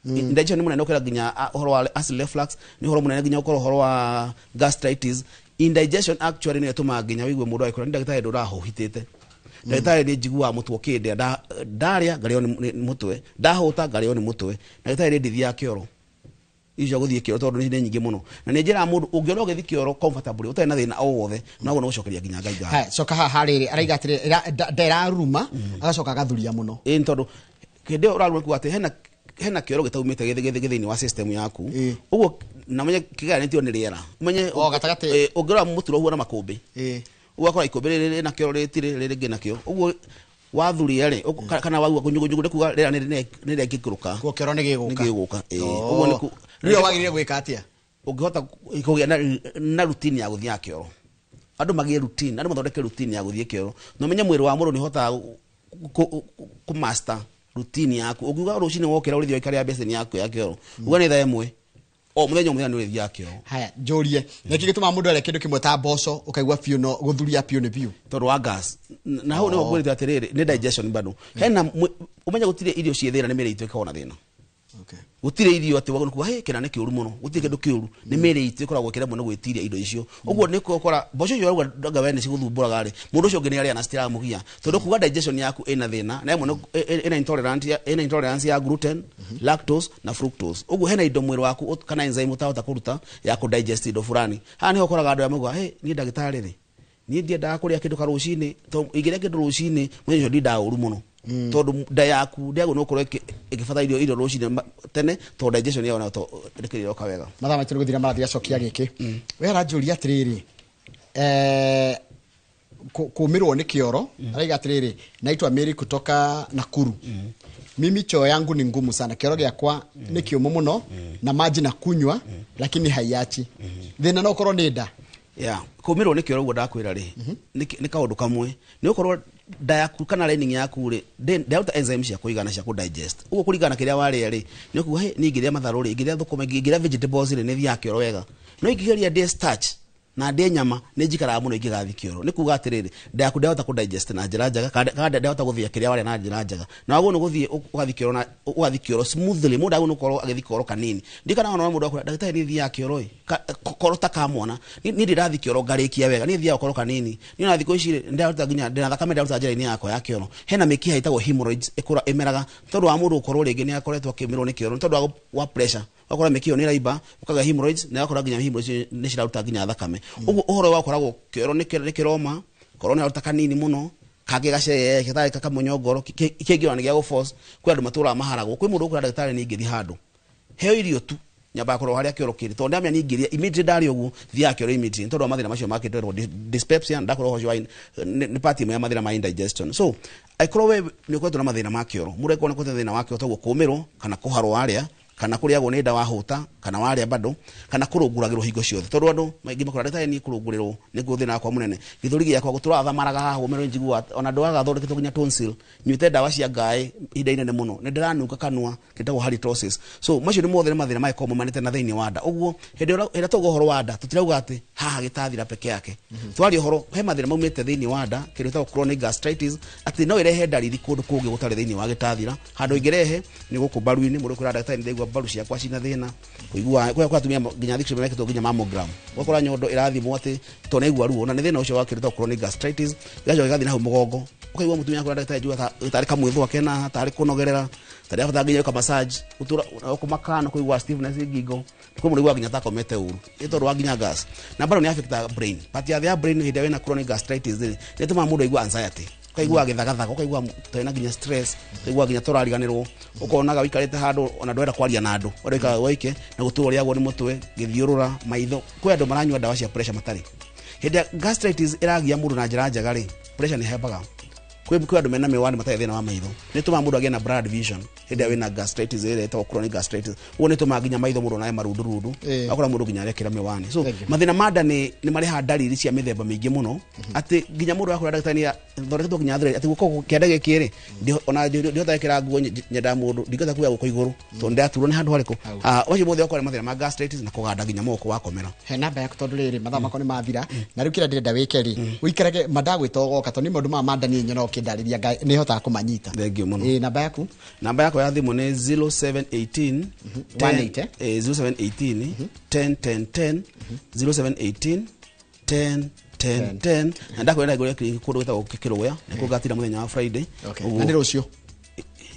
Indigestion nĩ mũnene gũkĩra nginya ũhoro wa acid reflux, nĩ ũhoro mũnene nginya gũkorwo ũhoro wa gastritis. Indigestion actually nĩ ĩtũmaga nginya ũigue mũndũ agĩkũra nĩ ndagĩtarĩ ndũrahũhitĩte. Ndagĩtarĩ nĩ njiguaga mũtwe ũkĩndĩa ndarĩa ngarĩo nĩ mũtwe ndahũta ngarĩo nĩ mũtwe ndagĩtarĩ nĩ ndithiaga kĩoro icio gũthiĩ kĩoro tondũ nĩ nyingĩ mũno na nĩ njĩraga mũndũ ũngĩona ũgĩthiĩ kĩoro comfortably ũtarĩ na thĩna o wothe no ũguo nĩ gũcokeria nginya Ngai ngatho. Haya, coka haha harĩrĩ araiga atĩrĩ nda ĩraruruma agacoka agathuria mũno. Ĩĩ nĩ tondũ hĩndĩ ĩyo ũraruma kuga atĩ hena kĩoro gĩtaumĩte gĩthĩ thĩinĩ wa system yaku ũguo na menye kĩgayanĩtio nĩ rĩera ũmenye o gatagatĩ ũngĩrora mũturo ũguo na makũmbĩ ugakora ikũmbĩ rĩrĩ na kĩoro rĩtirĩ rĩrĩ rĩngĩ nakĩo ũguo wathuria rĩ kana waigua kũnyugunyugu nĩ kuga rĩera nĩ rĩngĩikũrũka kuo kĩoro nĩ gĩgũka ũguo nĩ rĩu wagĩrĩire gwĩka atĩa ũngĩhota kũgĩa na routine ya gũthiaga kĩoro andũ magĩe routine andũ mathondeke routine ya gũthiĩ kĩoro na ũmenye mwĩrĩ wa mũndũ nĩ ũhotaga kũmaster routine yaku ũngiuga rũcinĩ wokĩra ũrĩthiĩ ũikarĩra beceni yaku ya kĩoro uga nĩ thaa ĩmwe o muthenya nĩ ũrĩthiaga kĩoro. Haya njũrie nĩkĩ gĩtũmaga mũndũ arĩa kĩndũ kĩmwe ta mboco ũkaigua biũ no gũthuria biũ nĩ biũ tondũ wa gas na hau nĩho ngwĩrĩte atĩrĩrĩ nĩ digestion bado hena ũmenye gũtirĩ irio ciĩ thĩna nĩ mĩrĩ itũ ĩkoragwo na thĩna. Gũtirĩ irio atĩ wagũrũ kuga hey kĩna nĩ kĩũru mũno gũtirĩ kĩndũ kĩũru nĩ mĩrĩ itũ ĩkoragwo ĩkĩremwo nĩ gwĩtiria indo icio ũguo nĩ ũkora mboco icio ũrauga ndanga we nĩ cigũthumbũraga rĩ mũndũ ũcio ũngĩ nĩ arĩa na citiramũgia tondũ kuga digestion yaku ĩna thĩna na ĩmwe ĩna intolerance ya gluten, lactose na fructose ũguo hena indo mwĩrĩ waku kana enzyme ũtahota kũruta ya kũ digest indo fulani haha nĩho ũkoraga andũ arĩa maugaga hey niĩ ndagĩtarĩ rĩ niĩ ndiendaga kũrĩa kĩndũ karũcinĩ tondũ ingĩrĩa kĩndũ rũcinĩ mũthenya ũcio ndindaga ũru mũno tondu nda yaku ndiagwo no korwo ikibatara irio rũcinĩ tene tondu digestion yayo nayo ndĩkĩroka wega. Mathaa maitũ nĩ gũthira marathira cokia gĩkĩ we aranjũria atĩrĩrĩ kũmĩrwo nĩ kĩoro araiga atĩrĩrĩ naitwa Mary kutoka Nakuru. Mimi choo yangu ni ngumu sana kĩoro gĩakwa nĩ kĩũmũ mũno na maji na kunywa lakini haiachi thĩna no korwo nĩ nda. Yeah, kũmĩrwo nĩ kĩoro ũguo ndakwĩra rĩ nĩ kaũndũ kamwe nĩ ũkorwo nda yaku kana lining yaku rĩ ndĩraruta enzymes cia kũigana cia kũ digest ũguo kũringana kĩrĩa warĩa rĩ nĩ ũkuga hey niĩ ingĩrĩa matharũ rĩ ingĩrĩa thũkũma ingĩrĩa vegetables rĩ nĩ thiaga kĩoro wega no ingĩgeria ndĩe starch na ndĩe nyama nĩ njikaraga mũno ingĩgathiĩ kĩoro nĩ kuga atĩrĩrĩ nda yaku ndĩrahota kũ digest na njĩra njega kana ndĩrahota gũthĩa kĩrĩa warĩa na njĩra njega na wagwo nĩ gũthiĩ ũgathiĩ kĩoro na ũgathiĩ kĩoro smoothly mũndũ agwo nĩ gũkorwo agĩthiĩ kĩoro kanini ndikana ona mũndũ akwĩra ndagĩtarĩ niĩ thiaga kĩoro ĩ koro ta ka mwana niĩ ndĩrathiĩ kĩoro ngarĩkia wega niĩ thiaga koro kanini niĩ ona thikũ ici ndĩraruta nginya ndĩna thakame ndĩraruta njĩra-inĩ yakwa ya kĩoro hena mĩkiha ĩtagwo hemorrhoids ĩkũra ĩmeraga tondũ wa mũndũ gũkorwo rĩngĩ nĩ akoretwo akĩmĩrwo nĩ kĩoro tondũ wa pressure wakora mĩkiha nĩ ĩraimba ũkagĩa hemorrhoids na wakora nginya hemorrhoids nĩ ciraruta nginya thakame ũguo ũhoro wakoragwo kĩoro nĩ kĩroma korwo nĩ aruta kanini mũno kangĩ gacee gĩtarĩ kakamũnyongoro kĩngĩ ona nĩ gĩa gũ force kwĩ andũ matũraga maharagwo kwĩ mũndũ ũkwĩra ndagĩtarĩ nĩ ingĩthiĩ handũ heo irio tu nyambaga kũrora harĩa kĩoro kĩrĩ tondũ ndamenya niĩ ingĩrĩa immediately ndarĩa ũguo thiaga kĩoro immediately tondũ wa mathĩna macio makĩtwerwo dyspepsia ndakorwo ũcio nĩ part ĩmwe ya mathĩna ma indigestion. So angĩkorwo we nĩ ũkoretwo na mathĩna ma kĩoro mũndũ angĩkorwo nĩ akoretwo na thĩna wa kĩoro toguo kũmĩrwo kana kũharwo warĩa Kana kũrĩagwo nĩ nda wahũta kana warĩa bado kana kũrũngũragĩrwo hingo ciothe tondũ andũ maingĩ makora ndagĩtarĩ niĩ kũrũngũrĩrwo nĩkuo thĩna wakwa mũnene gĩthũri gĩakwa gũtũraga thamaraga haha ũmero njiguaga ona ndwaga thondeketwo nginya tonsil nyuĩte ndawa cia ngaĩ ihinda inene mũno nĩ ndĩranunga kanua kĩtagwo halitosis. So macio nĩ mothe nĩ mathĩna mangĩkorwo maumanĩte na thĩinĩ wa nda. Ũguo hĩndĩ ĩrĩa twauga ũhoro wa nda tũtirauga atĩ haha gĩtathira peke yake, twaria ũhoro he mathĩna maumĩte thĩinĩ wa nda kĩndũ gĩtagwo chronic gastritis atĩ no ĩrehe ndariri kũndũ kũngĩ gũtarĩ thĩinĩ wa gĩtathira. Handũ ĩngĩrehe nĩ gũkũ mbaru-inĩ, mũndũ kwĩra ndagĩtarĩ nĩndaigua mbaru ciakwa cina thĩna kũigua kwa atumia nginya thikũ ici mekĩtwo nginya mammogram ũgakora nyondo ĩrathimwo atĩ tondũ nĩaigua ruo na nĩ thĩna ũcio wa kĩndũ gĩtagwo chronic gastritis. Gĩgacoka gĩgathiĩ na hau mũgongo ũkaigua mũtumia akwĩra ndagĩtarĩ njigua tarĩ kamwĩthũa kena haha tarĩ kũnogerera tarĩ abatara nginya gwĩka massage gũtũra kũmaka na kũigua stiffness ngingo kwĩ mũndũ ũiguaga nginya takomete ũru nĩ tondũ wa nginya gas na bado nĩ affectaga brain part ya thĩ ya brain. Hĩndĩ ĩrĩa wĩna chronic gastritis rĩ nĩ ĩtũmaga mũndũ aigua anxiety, ũkaigua gĩthagathaga, ũkaigua tarĩ nginya stress, ũkaigua nginya tũrariganĩrwo, ũkonaga ũikarĩte handũ ona ndwenda kwaria na andũ ũrĩa ũikaraga waike na gũtũra ũrĩagwo nĩ mũtwe gĩthiũrũra maitho. Kwĩ andũ maranyua ndawa cia pressure matarĩ hĩndĩ ĩrĩa gastritis ĩragia mũndũ na njĩra njega rĩ pressure nĩ ĩhembaga. Kwĩ andũ mena mĩwani matarĩ thĩna wa maitho nĩ ĩtũmaga mũndũ agĩe na blurred vision hĩndĩ ĩrĩa wĩna gastritis ĩrĩa ĩtagwo chronic gastritis. Ũguo nĩ ĩtũmaga nginya maitho mũndũ onae marundurundu akora mũndũ nginya arekĩra mĩwani. So mathĩna ma nda nĩ marehaga ndariri cia mĩthemba mĩingĩ mũno atĩ nginya mũndũ akora ndagĩtarĩ nĩ thondeketwo nginya thre atĩ guoko kĩanda gĩkĩ rĩ ona ndihota gwĩkĩra nguo nyendaga mũndũ ndingĩhota kuoya guoko igũrũ tondũ ndĩraturwo nĩ handũ harĩkũ. Ũcio mothe okorwo nĩ mathĩna ma gastritis na kũganda nginya moko wakomera. He namba yaku tondũ rĩrĩ mathaa makwa nĩ mathira na rĩu kĩrĩa ndĩrenda wĩke rĩ ũikarage mandagwĩta ũgoka tondũ nĩ maũndũ maya ma nda niĩ nyonaga ũkĩndarĩria nĩ hotaga kũmanyita. Thank you mũno. Namba yaku? Namba yakwa ya thimũ nĩ 0718 180 0718 10 10 10 0718 10 10 10 na ndakwenda ngũrĩa clinic kũndũ gwĩtagwo Kĩrũya nĩkuo ngatira mũthenya wa Friday. Na nĩ rũciũ?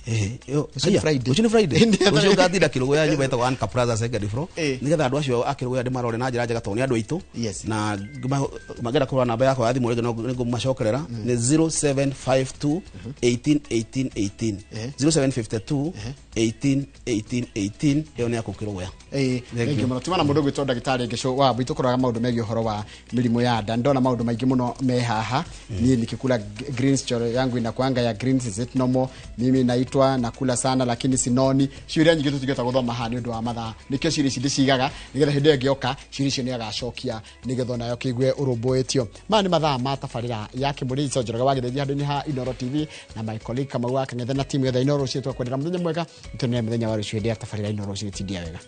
Ũcio nĩ Friday. Ũcio nĩ Friday. Ũcio ngatinda Kĩrũya nyũmba ĩtagwo Anka Plaza second floor nĩgetha andũ acio a Kĩrũya ndĩmarore na njĩra njega tondũ nĩ andũ aitũ na mangĩenda kũrora namba yakwa ya thimũ rĩngĩ no nĩngũmacokerera nĩ 0752 18 18 18 0752 18 18 18 ĩyo nĩ ya kũu Kĩrũya. Thank you mũno. Tuma na mũndũ ũgwĩtwo ndagĩtarĩ Ngĩcũ wa Mbui tũkũroraga maũndũ megiĩ ũhoro wa mĩrimũ ya nda. Ndona maũndũ maingĩ mũno me haha. Niĩ nikikula greens choro yangu inakuanga ya greens, is it normal? Mimi naitwa nakula sana lakini sinoni. Ciũria nyingĩ tũtingĩhota gũthoma haha nĩ ũndũ wa mathaa. Nĩkĩo ciũria ici ndĩcigaga nĩgetha hĩndĩ ĩyo ĩngĩoka ciũria icio nĩagacokia nĩgetha onayo kĩigue ũrũmbũĩtio. Maya nĩ mathaa ma tabarĩra ya Kĩmũrĩ Ico Njoroge wa Gĩthĩnji handũ-inĩ ha Inoro TV na my colleague Kamau wa Kang'ethe na timu yothe ya Inoro rũciũ. Twakwendera mũthenya mwega, tũnene mũthenya wa rũciũ hĩndĩ ya tabarĩra Inoro rũciũ. Tindia wega.